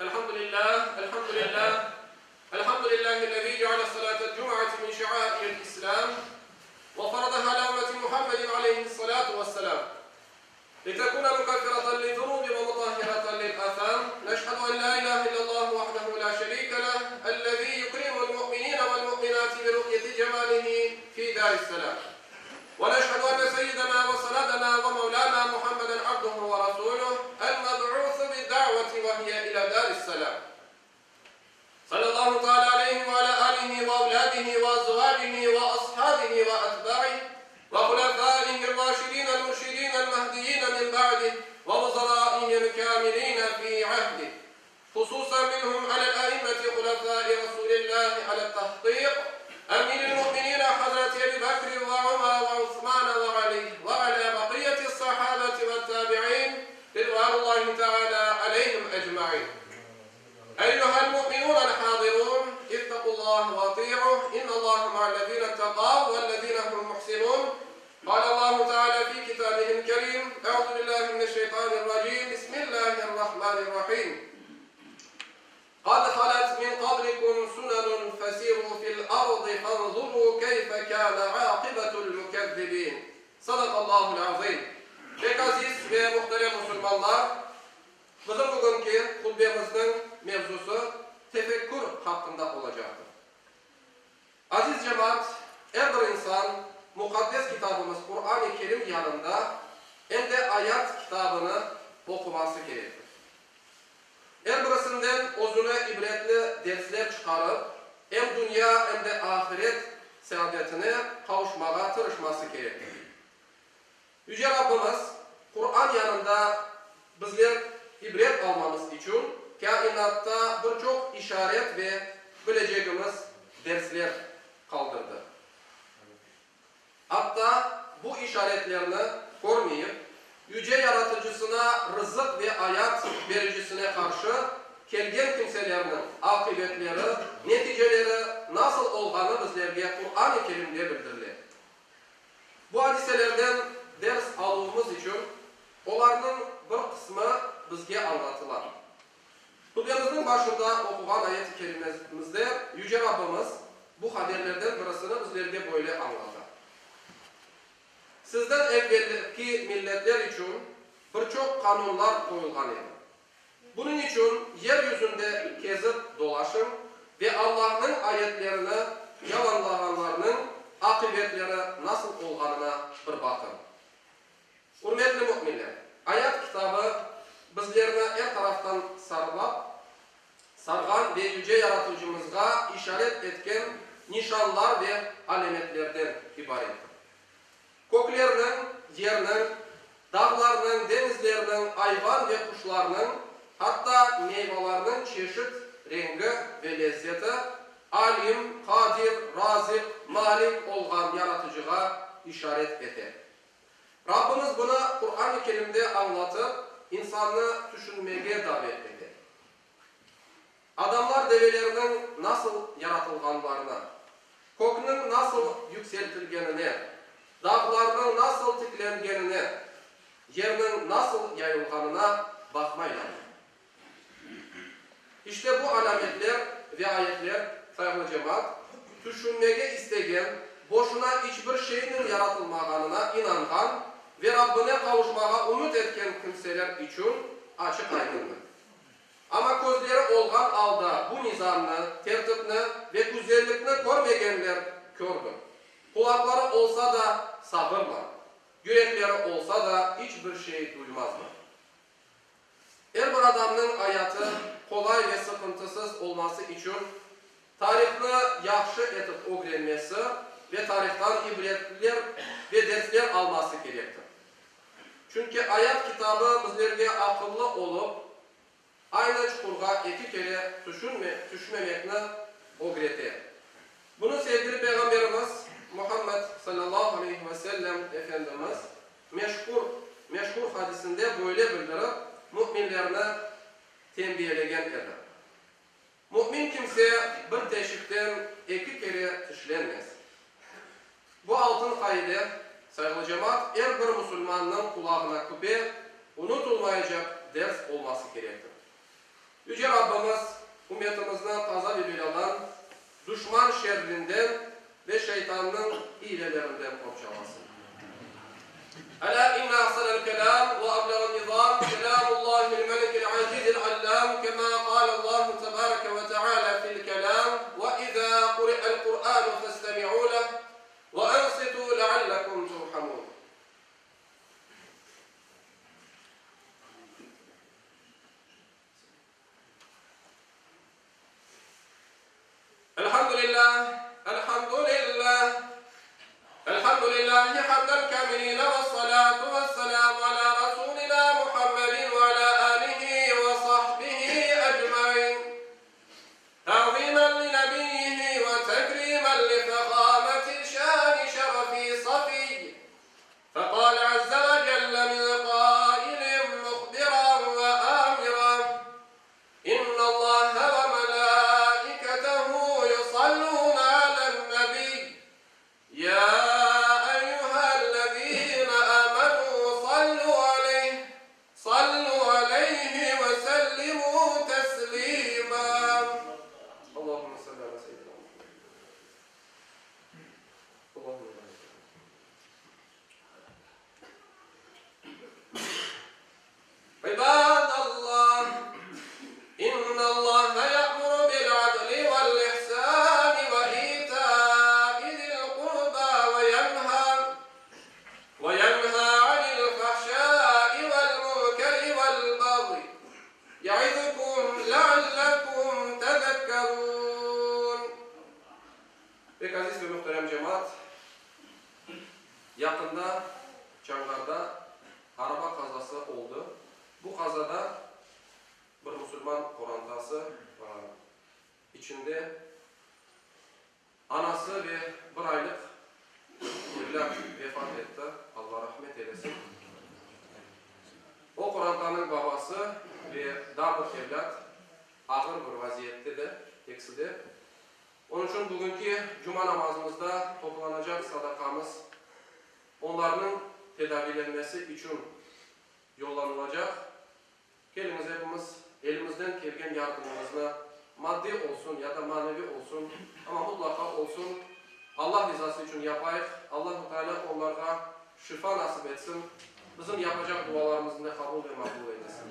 Elhamdülillah, elhamdülillah, elhamdülillahi'l-lezî ceale salâtel cum'ati min şe'airil İslâm ve faradaha alâ ümmeti Muhammedin aleyhissalâtu vesselâm litekûne mukeffireten liz-zunûbi ve mutahhireten lil-âsâm. Neşhedü en lâ ilâhe illallâhu vahdehu lâ şerîke leh, ellezî yukrimul mu'minîne vel-mu'minâti bi ru'yeti cemâlihi fî dâris-selâm. Ve neşhedü enne seyyidena ve senedena ve mevlâna Muhammeden abduhu ve rasûluh, el-meb'ûsu bid-da'veti ve hiye ilâ dâris-selâm. Sallallahu teâlâ aleyhi ve alâ âlihi ve evlâdihi ve azvâcihi ve ashâbihi ve etbâih ve hulefâihir-râşidînel-mürşidînel-mehdiyîne min ba'dih ve vuzerâihil-kâmilîne fî ahdih, hususan minhum alel-a'immeti hulefâi Rasûlillâhi alet-tahkîk, emîril-mu'minîne Hazreti Ebi Bekr ve Ömer ve Usman ve Alî ve alâ bakiyetis-sahâbeti ve't-tâbi'în ridvânullâhi teâlâ aleyhim ecmaîn. Eyyuhel-mu'minûnel hâzirûn, ittaqullâhe ve atî'uh, innallâhe ma'allezîne ittekav vellezîne hum muhsinûn. Kâlellâhu teâlâ fî kitâbihil kerîm, Eûzü billâhi mineşşeytânirracîm, Bismillâhirrahmânirrahîm. Kad halet min qablikum sunenun fesîrû fil ardı fenzurû keyfe kâne âkibetul mükezzibîn. Sadakallâhul azîm. Pek aziz ve muhterem musulmanlar, bizim bugünki hutbemizniñ mevzusı tefekkür haqqında olacaqtır. Aziz cemaat, er bir insan muqaddes kitabımız Quran-ı Kerim yanında em de Ayat kitabını oquması kerektir. Er birisinden özüne ibretli dersler çıqarıp, em dünya, em de ahiret seadetine qavuşmağa tırışması kerektir. Yüce Rabbimiz Quran yanında bizler ibret almamız içün kâinatta bir çoq işaret ve bilecegimiz dersler qaldırdı. Atta bu işaretlerni körmeyip, Yüce Yaratıcısına rızıq ve ayat Bericisine qarşı kelgen kimselerniñ aqibetleri, neticeleri nasıl olğanı bizlerge Quran-ı Kerimde bildirile. Bu adiselerden ders aluvımız içün olarnıñ bir qısmı bizge añlatıla. Hutbemizniñ başında oquğan ayet-i kerimemizde Yüce Rabbimiz bu haberlerden birisini bizlerge böyle añlata, Sizden evvelki milletler içün bir çoq qanunlar qoyulğan edi. Bunıñ içün yer yüzünde kezip dolaşıñ ve Allahnıñ ayetlerini yalanlağanlarnıñ aqibetleri nasıl olğanına bir baqıñ. Ürmetli müminler, Ayat kitabı bizlerni er taraftan sarlap, sarğan ve Yüce Yaratıcımızğa işaret etken nişanlar ve alâmetlerden ibarettir. Köklerniñ, yerniñ, dağlarnıñ, deñizlerniñ, ayvan ve quşlarnıñ, hatta meyvalarnıñ çeşit rengi ve lezzeti Alim, Qadir, Raziq, Malik olğan Yaratıcığa işaret ete. Rabbimiz bunı Quran-ı Kerimde añlatıp, insannı tüşünmege davet ete. Adamlar develerniñ nasıl yaratılğanlarına, kökniñ nasıl yükseltilgenine, dağlarnıñ nasıl tiklengenine, yerniñ nasıl yayılğanına baqmaylarmı? İşte bu alâmetler ve ayetler, sayğılı cemaat, tüşünmege istegen, boşuna iç bir şeyniñ yaratılmağanına inanğan ve Rabbine qavuşmağa ümüt etken kimseler içün açıq-aydındır. Amma közleri olğan alda bu nizamnı, tertipni ve güzellikni körmegenler kördür. Qulaqları olsa da sağırlar, yürekleri olsa da iç bir şey duymazlar. Er bir adamnıñ ayatı qolay ve sıqıntısız olması içün tarihnı yahşı etip ögrenmesi ve tarihtan ibretler ve dersler alması kerektir. Çünki Ayat kitabı bizlerge aqıllı olıp, aynı çuqurğa eki kere tüşmemekni ögrete. Bunı sevgili Peyğamberimiz Muhammed salâllahu aleyhi ve sellem Efendimiz meşhur meşhur hadisinde böyle bildirip, müminlerni tenbiyelegen edi. Mümin kimse bir teşikten eki kere tişlenmez. Bu altın qaide, sayğılı cemaat, er bir musulmannıñ qulağına küpe, unutılmaycaq ders olması kerektir. Yüce Rabbimiz ümmetimizni qaza ve belâdan, duşman şerrinden ve şeytannıñ iylelerinden qorçalasın. Elâ inne ahsenel kelâm ve ebleğen nizâm kelâmullâhil melikil azîzil allâm kemâ kâlellâhu tebâreke ve teâlâ fil kelâm ve izâ kuri'el Kur'ânu festemi'û leh ve ansitû leallekum turhamûn. Elhamdülillah, elhamdülillah, elhamdülillahi hamden kamiline ve salatu ve selamu ala Rasulina Muhammedin ve ala alihi ve sahbihi ecmain. Ta'zimen li nebiyyihi ve tekrimen li fehameti şani şerefi safiy. Feqale azze ve celle min qailin muhbiran ve amiran, İnnallâhe ve melâiketehu yusallûne alen-nebiy, yâ eyyühellezîne âmenû sallû aleyh, sallû aleyhi ve sellimû teslîmâ. Allahümme salli alâ seyyidinâ Muhammed. Allahümme barik alâ. İbadallah, İnnallaha ya'muru bil-adli vel-ihsani ve ita'i zil-qurba ve yenha ve yenha anil-fahşai vel-munkeri vel-bagyi ya'izukum leallekum tezekkerun. Pek aziz ve muhterem cemaat, yaqında Çanğarda araba qazası oldı. Bu qazada bir musulman qorantası, içinde anası ve bir aylıq evlât vefat etti, Alla rahmet eylesin. O qorantanıñ babası ve daa bir evlât ağır bir vaziyette de, ekisi de. Onıñ içün bugünki cuma namazımızda toplanacaq sadaqamız onlarnıñ tedaviylenmesi içün yollanılacaq. Keliñiz epimiz elimizden kelgen yardımımıznı, maddiy olsun ya da maneviy olsun, amma mutlaqa olsun, Allah rizası içün yapayıq. Allahu Teala onlarğa şifa nasip etsin, bizim yapacaq dualarımıznı da qabul ve maqbul eylesin.